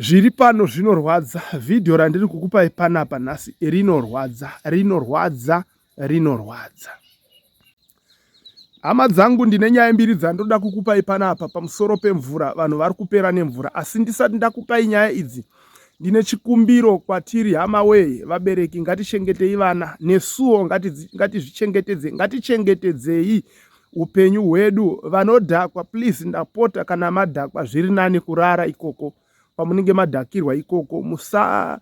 Zviri pano zvinorwadza. Vhidhiyo randiri kukupai panapa nhasi rinorwadza, rinorwadza, rinorwadza. Hama dzangu, ndine nyaya mbiri dzandoda kukupai panapa pamusoro pemvura. Vanhu vari kupera nemvura, asi ndisati ndakupai nyaya idzi, ndine chikumbiro kwatiri hama wee, vabereki ngatichengetei vana, nesuwo ngatizvichengetedze, ngatichengetedzei upenyu hwedu. Vanodhakwa please, ndapota, kana madhakwa zviri nani kurara ikoko kwamunenge madhakirwa ikoko, musada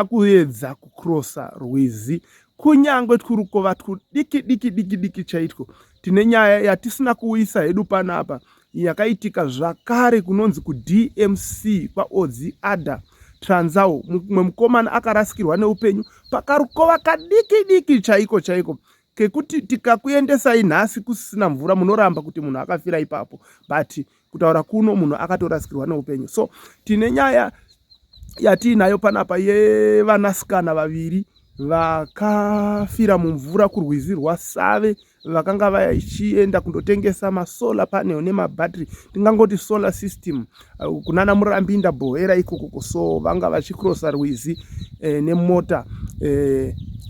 kuedza kukrosa rwizi kunyange twurukova twudiki diki diki diki chaitwo. Tine nyaya yatisina kuuyisa hedu panapa yakaitika zvakare kunonzi kuDMC kwaOdzi Ada Transau. Mumwe mukomana akarasikirwa neupenyu pakarukova kadiki diki chaiko chaiko kekuti tikakuendesai nhasi kusisina mvura munoramba kuti munhu akafira ipapo, but kutaura kuno munhu akatorasikirwa neupenyu. So tine nyaya yatiinayo panapa yevanasikana vaviri vakafira mumvura kurwizi rwaSave, vakanga vachienda kundotengesa masolar panel nemabattery, tingangoti solar system, kunana Murambinda Bhohera ikoko. So vanga vachikrosa rwizi nemota,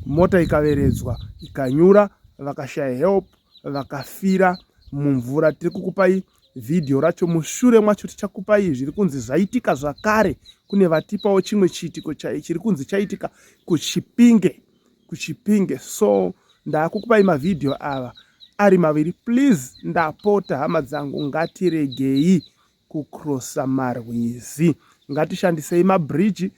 mota ikaveredzwa ikanyura, vakashaya help, vakafira mumvura. Tiri kukupai vhidhiyo racho, mushure mwacho tichakupai zviri kunzi zvaitika zvakare kune vatipawo chimwe chiitiko chiri kunzi chaitika kuChipinge, kuChipinge. So ndakukupai mavhidhiyo ava ari maviri. Please, ndapota hama dzangu, ngatiregei kukrosa marwizi, ngatishandisei mabridge.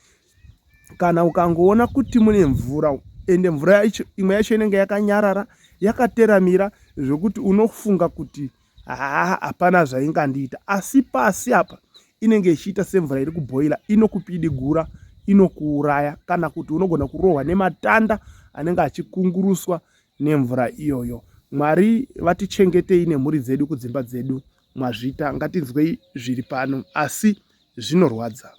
Kana ukangoona kuti mune mvura, ende mvura yacho imwe yacho inenge yakanyarara yakateramira zvokuti unofunga kuti haa, hapana zvaingandiita, asi pasi apa inenge ichiita semvura iri kubhoila, inokupidigura, inokuuraya, kana kuti unogona kurohwa nematanda anenge achikunguruswa nemvura iyoyo. Mwari vatichengetei nemhuri dzedu kudzimba dzedu. Mwazvita, ngatinzwei zviri pano, asi zvinorwadza.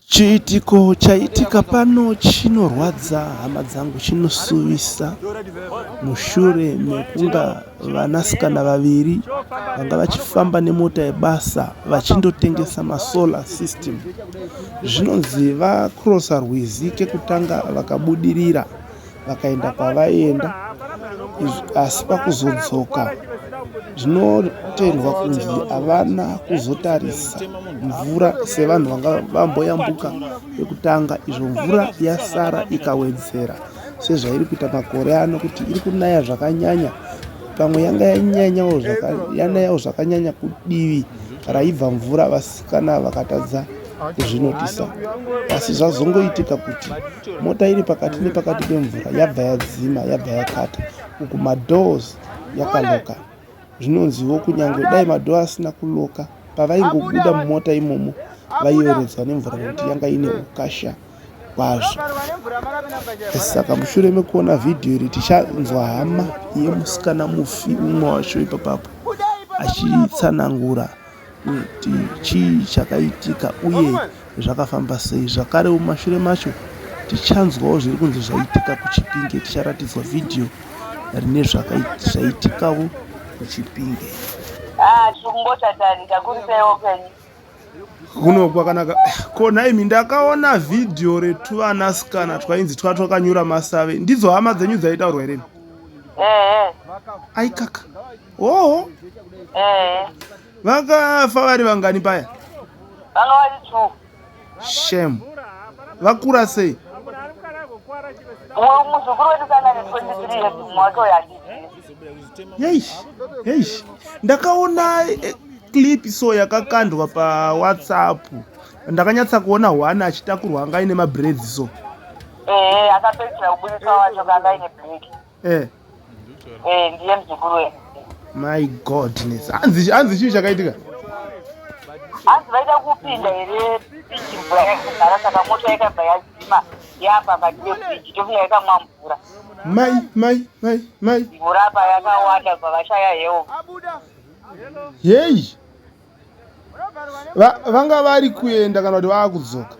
Chiitiko chaitika pano chinorwadza hama dzangu, chinosuvisa. Mushure mekunga vanasikana vaviri vanga vachifamba nemota yebasa vachindotengesa masolar system, zvinonzi vakrosa rwizi kekutanga vakabudirira, vakaenda kwavaienda, asi pakuzodzoka zvinotendwa kunzi havana kuzotarisa mvura sevanhu vanga vamboyambuka pekutanga, izvo mvura yasara ikawedzera sezvairi kuita makore ano kuti iri kunaya zvakanyanya. Pamwe yanga yanyanyawo, yanayawo zvakanyanya kudivi raibva mvura, vasikana vakatadza kuzvinotisa, asi zvazongoitika kuti mota iri pakati nepakati pemvura yabva yadzima, yabva yakata, uku madoors yakaloka. Zvinonziwo kunyange dai madoor asina kuloka, pavaingobuda mumota imomo vaiyoredzwa nemvura nekuti yanga ine ukasha kwazvo. Saka mushure mekuona vhidhiyo iri, tichanzwa hama yemusikana mufi umwe wacho ipapapo achitsanangura kuti chii chakaitika uye zvakafamba sei. Zvakare mumashure macho tichanzwawo zviri kunzi zvaitika kuChipinge, ticharatidzwa vhidhiyo rine zvaitikawo kuChipinge. Ah, tiri kungotatarika kuri seiwo kwenyu? Kuno kwakanaka. Ko nhaimi, ndakaona vhidhiyo retuvanasikana twainzi twa twakanyura masave, ndidzo hama dzenyu dzaitaurwa here? Ehe. Aikaka, hoho. Ehe. Vakafa vari vangani paya? Vanga vari two. Shem, vakura sei? Mumwe muzukuru wedu kana ane 23 years, mumwe wacho uyo handizivi. Yeish, yeish, ndakaona clip so yakakandwa paWhatsApp, ndakanyatsa kuona one achitakurwa, anga aine mabraids so. Ehe, akapedzisira kubudiswa wacho kanga aine black. Eh, ndiye muzukuru wedu. My godness, hanzi chii chakaitika? Hanzi vaida kupinda here bridge, mvura yakazara, saka mota yakabva yadzima yapakati pebridge, tofunga yakamwa mvura. Mai mai mai mai! Mvura apa yakawanda, bva vashaya help. Heyi, vanga vari kuenda kana kuti vaakudzoka?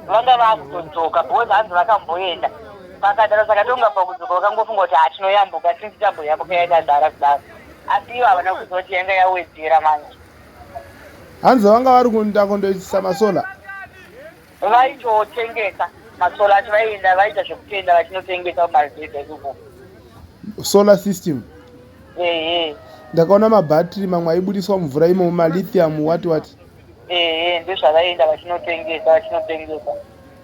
Vanga vaakutodzoka, because hanzi vakamboenda pakadaro, saka tonga pakudzoka vakangofunga kuti hatinoyambuka, since tamboyambuka yakazara kudaro, asi ivo havana kuziva kuti yanga yawedzera manje. Hanzi vanga vari kuenda kundoitisa masolar. Vaitotengesa masola acho, vaienda vaita zvekutenda vachinotengesa kumaruzevha ikoko. Solar system. Ehe. Ndakaona mabhatiri mamwe aibudiswa mumvura imomo, malithium what what. Ehe, ndozvavaienda vachinotengesa vachinotengesa.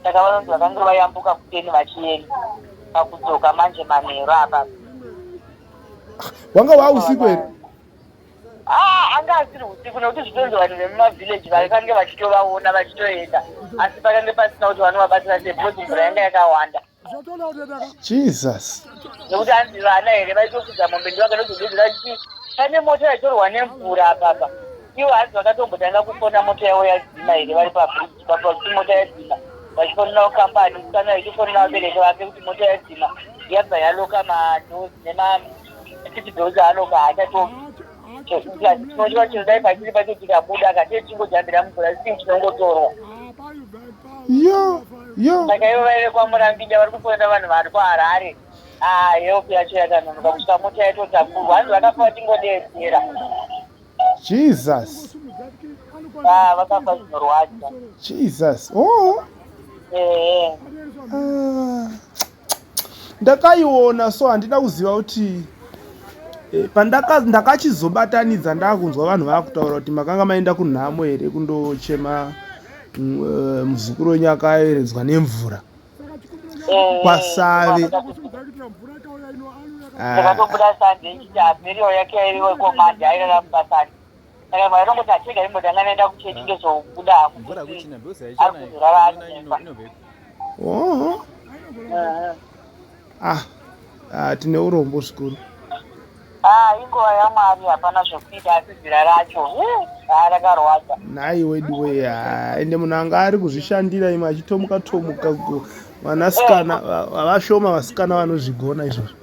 Saka vanonzi vakange vayambuka kuteni vachienda pakudzoka manje manheru apa. Wanga wausiku here? Ah, anga asiri usiku nekuti zvitonzi vanhu vemumavillage vakange vachitovaona vachitoenda, asi pakange pasina kuti vanovabatsira sei because mvura yanga yakawanda. Jesus. Nekuti hanzi vana here vaitofudza mombe ndivo vakanozodedzera vachiti pane mota yatorwa nemvura apapa. Ivo hanzi vakatombotanga kufona mota yavo yadzima here vari pabridge ipapo vachiti mota yadzima, vachifonera kukambani, musikana aitofonera vabereki vake kuti mota yadzima, yabva yaloka madoors nema seat aloka haachatobvi. Tinotya chero dai pachiri pacho tikabuda ka tee tichingojambira mumvura sii tinongotorwa. Yo, yo. Saka ivo vaive kwaMurambinda vari kufonera vanhu vari kuHarare. Ah, help yacho yakanonoka kusvika mota yatotakurwa. Hanzi vakafa vachingodeedzera. Jesus. Ah, vakafa zvinorwadza. Jesus. Oh. Eh. Ah. Ndakaiona so handina kuziva kuti eh, pandaka ndakachizobatanidza ndakunzwa vanhu vakutaura kuti makanga maenda kunhamo here kundochema eh, muzukuru wenyu akayeredzwa nemvura Eh, kwaSave. Ndakatobuda Sunday ichiti burial yake yaive komandi airara mumba Sunday. Saka mwari anongoti achega imbotanga ndaenda kuchechi ndozobuda hangu mvura kuti kuchina because ari haichana kuzorara ari ino mumba. inobvepi Oh. Mhm. Ah, ah, tine urombo zvikuru. Ah, inguva yaMwari hapana zvekuita asi zira racho huu, ah, rakarwadza. Nhai wedu wee, ah, ende munhu anga ari kuzvishandira imwe achitomuka tomuka vanasikana vashoma vasikana vanozvigona izvozvo.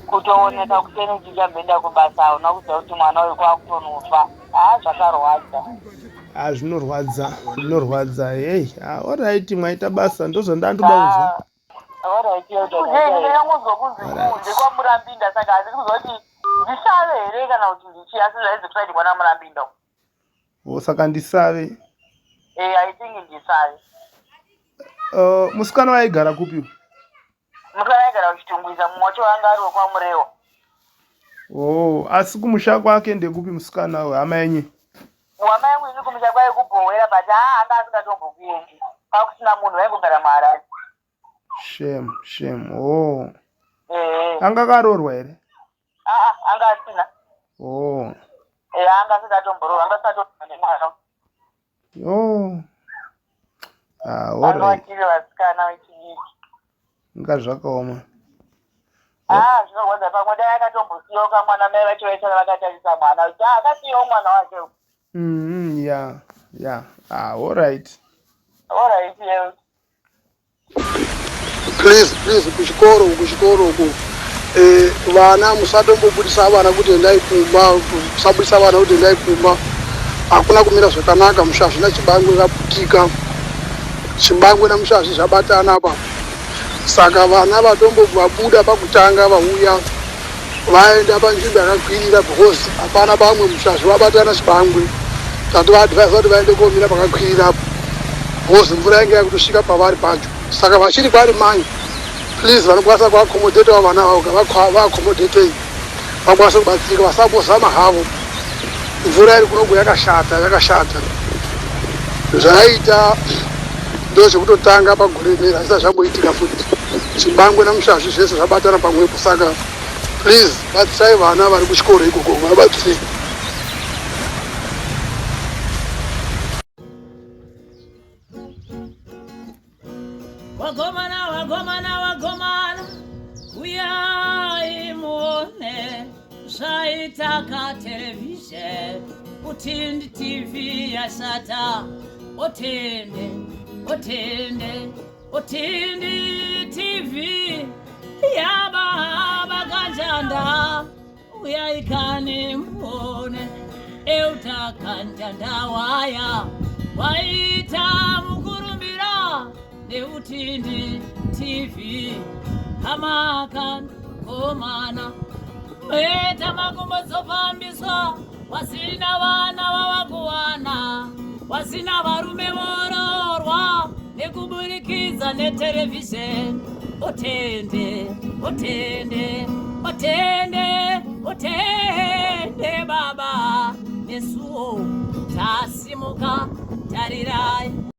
Kutooneka kuseni kuti uchamboenda kubasa hauna kuziva kuti mwana uyu kwakutonofa. Ah, zvakarwadza. Ah, zvinorwadza, zvinorwadza. Hey, ah, alright, mwaita basa, ndozvandandoda kuzwa. Ah, alright, ndinongonzwa kunzi Alright. ndekwaMurambinda saka handisi kuziva kuti ndisave here kana kuti ndichii asi zvainzi kusaidi kwana Murambinda. Oh, saka ndisave. Eh, I think ndisave. Musikana waigara kupi? Musikana aigara kuChitungwiza, mumwe wacho anga ari wekwaMurewa. Oh, asi kumusha kwake ndekupi musikana uyu, hama yenyu? Hama yangu ini kumusha kwaye kuBhowera but haa anga asingatombokuendi. Kwakusina munhu vaingogara muHarare. Shame, shame. Oh. Eh. Anga akaroorwa here? Ah, ah, anga asina. Oh. Eh, anga asingatomboroorwa, anga asingatomboroorwa nemwana. Yo. Ah, Vanga alright. vachiri vasikana vechidiki. Inga zvakaoma. Ah, zvinorwadza pamwe dai akatombosiyawo kamwana mai vacho vaisara vakatarisa mwana. Kuti ah, akasiyawo mwana wake. Yeah, yeah. Ah, alright. Alright, yeah. Please, please, kuchikoro kuchikoro uku vana musatombobudisa vana kuti endai kumba, musabudisa vana kuti endai kumba. Hakuna kumira zvakanaka, Mushazvi naChibangwe vaputika. Chibangwe naMushazvi zvabatana apa. Saka vana vatombo vabuda pakutanga vauya vaenda panzvimbo yakakwirira because hapana pamwe Mushazvi vabatana Chibangwe. Tatovaadvisa kuti vaende komira pakakwirira apo because mvura yange yakutosvika pavari pacho. Saka vachiri kwari mai, please vanokwanisa kuaccommodate vana vavo vaaccommodate vakwanise kubatsirika vasambozama havo. Mvura iri kunoku yakashata, yakashata. Zvaita ndozvekutotanga pagore rineri hazvisati zvamboitika futi. Chibangwe naMushazvi zvese zvabatana pamwepo. Saka please batsirai vana vari kuchikoro ikoko, vabatsirei. Wagomana, wagomana, wagomana, uyai muone zvaitaka television, Utindi TV yashata, Utindi, Utindi, Utindi TV yababa kanjanda. Uyai kani muone eutakanja waya waita mukurumbira neutindi TV hamakan komana meta makumbo dzofambiswa wasina vana vavakuwana wasina varume vororwa. kuburikidza neterevhizheni. Otende, otende, otende, otende baba, nesuwo tasimuka tarirai.